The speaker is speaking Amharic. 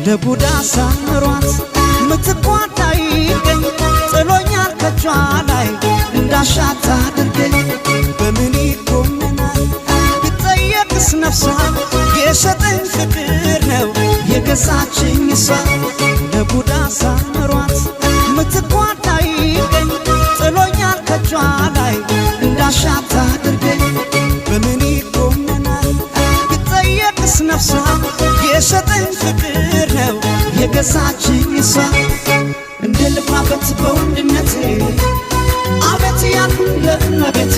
ለጉዳ ሳምሯት ምትኳን አይገኝ፣ ጥሎኛል ከጇ ላይ እንዳሻት አድርገኝ። በምን ይኮነናል ብጠየቅስ ነፍሷ? የሸጠኝ ፍቅር ነው የገዛችኝ እሷ። ለጉዳ ሳምሯት ምትኳን አይገኝ፣ ጥሎኛል ከጇ ላይ እንዳሻት አድርገኝ። በምን ይኮነናል ብጠየቅስ ነፍሷ? የሸጠኝ ፍቅር ነው የገዛችኝ እሷ። እንደ ልኩራበት በወንድነቴ፣ አቤት ያልኩኝ ለእመቤቴ።